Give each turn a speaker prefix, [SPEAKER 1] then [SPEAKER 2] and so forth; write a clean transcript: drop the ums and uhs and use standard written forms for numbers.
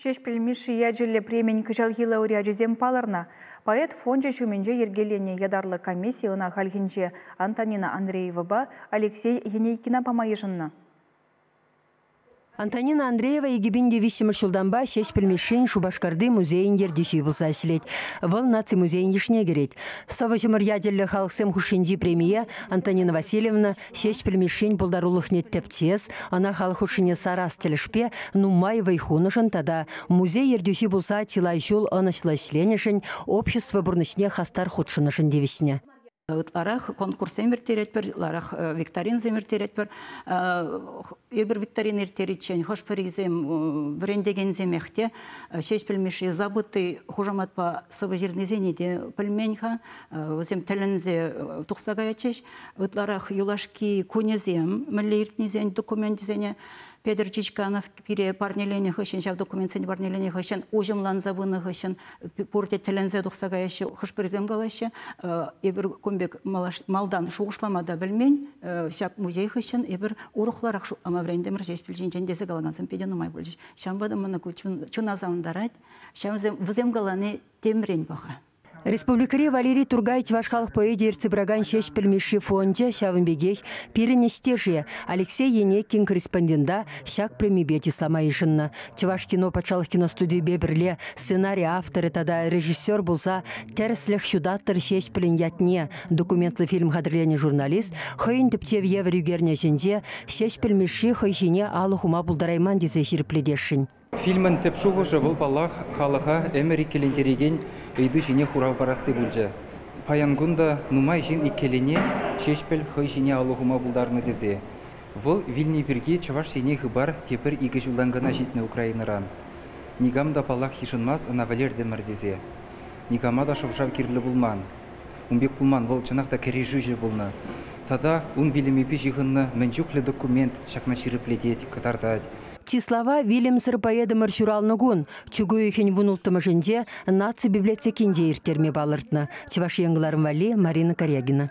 [SPEAKER 1] Ҫеҫпӗл Мишши ячӗллӗ премин кӑҫалхи лауреачӗсем палӑрнӑ. Поэт фончӗ ҫумӗнче йӗркеленнӗ ятарлӑ комисси ӑна хальхинче Антонина Андреевӑпа Алексей Енейкина пама йышӑннӑ.
[SPEAKER 2] Антонина Андреева 2003-мӗш ҫултанпа Ҫеҫпӗл Мишшин Шупашкарти музейӗн ертӳҫи пулса ӗҫлет. Вӑл наци музейӗн йышне кӗрет. Сӑвӑҫӑмӑр ячӗллӗ халӑхсем хушшинчи премие Антонина Васильевна Ҫеҫпӗл Мишшин пултарулӑхне тӗпчес, ӑна халӑх хушшине сарас тӗлӗшпе нумай вӑй хунӑшӑн тата музей ертӳҫи пулса чылай ҫул ӑнӑҫлӑ ӗҫленӗшӗн общество пурнӑҫне хастар хутшӑннӑшӑн тивӗҫнӗ.
[SPEAKER 3] Ытларах конкурссем ирттеретпӗр, ытларах викторинсем ирттеретпӗр. Эпир викторина ирттериччен хӑш-пӗрисем вӗрентекенсемех те Ҫеҫпӗл Мишши забытый хушаматпа сӑвӑ ҫырнисене те пӗлмен-ха. Вӗсем тӗлӗнсе тухса каятчӗҫ. Ытларах юлашки кунӗсем мӗнле иртнисен докуменчӗсене Петӗр Чичканов пире парнеленӗ хыҫҫӑн, ҫав документсене парнеленӗ хыҫҫӑн, уҫӑмланса пынӑ хыҫҫӑн пурте тӗлӗнсе тухса каяҫҫӗ. Хӑш-пӗрисем калаҫҫӗ, эпир кун пек малтан шухӑшлама та пӗлмен, ҫак музей хыҫҫӑн эпир урӑхларах шутлама вӗрентӗмӗр Ҫеҫпӗл ҫинчен тесе калакансем питӗ нумай пулчӗҫ. Ҫавӑнпа та мана ку чуна савӑнтарать. Ҫавсем вӗсем калани темрен паха.
[SPEAKER 2] Республикӑри Валерий Тургай чӑваш халӑх поэчӗ ертсе пыракан Ҫеҫпӗл Мишши фончӗ ҫавӑн пекех пирӗн ӗҫтеше Алексей Енейкин корреспондента ҫак премипе чыслама йышӑннӑ. Чӑваш кино патшалӑх киностудийӗпе пӗрле сценари авторӗ тата режиссер пулса Тӗрӗслӗх ҫутаттӑр Ҫеҫпӗлӗн ятне документлӑ фильм хатӗрленӗ журналист хӑйӗн тӗпчев евӗр ӳкернӗ ӗҫӗнче Ҫеҫпӗл Мишши хӑй ҫине алӑ хума пултарайман тесе ҫирӗплетесшӗн.
[SPEAKER 4] Фильмӑн тӗп шухӑшӗ вӑл, паллах, халӑха ӗмӗр иккӗлентерекен ыйту ҫине хурав парасси пулчӗ. Паян кун та нумай ҫын иккӗленет Ҫеҫпӗл хӑй ҫине алӑ хума пултарнӑ тесе. Вӑл вилни пирки Чӑваш Ене хыпар тепӗр икӗ ҫултан кӑна ҫитнӗ Украинӑран. Никам та, паллах, йышӑнмасть ӑна вӗлертӗмӗр тесе. Никама та шӑв-шав кирлӗ пулман. Ун пек пулман, вӑл чӑнах та кӗрешӳҫӗ пулнӑ. Тата ун вилӗмӗпе ҫыхӑннӑ мӗн чухлӗ документ ҫакна ҫирӗплетет, кӑтартать.
[SPEAKER 2] Чыслава вилӗмсӗр поэтӑмӑр ҫуралнӑ кун, чӳк уйӑхӗн вунулттӑмӗшӗнче Наци библиотекинче ирттерме палӑртнӑ. Чӑваш Ен кӑларӑм валли Марина Карягина.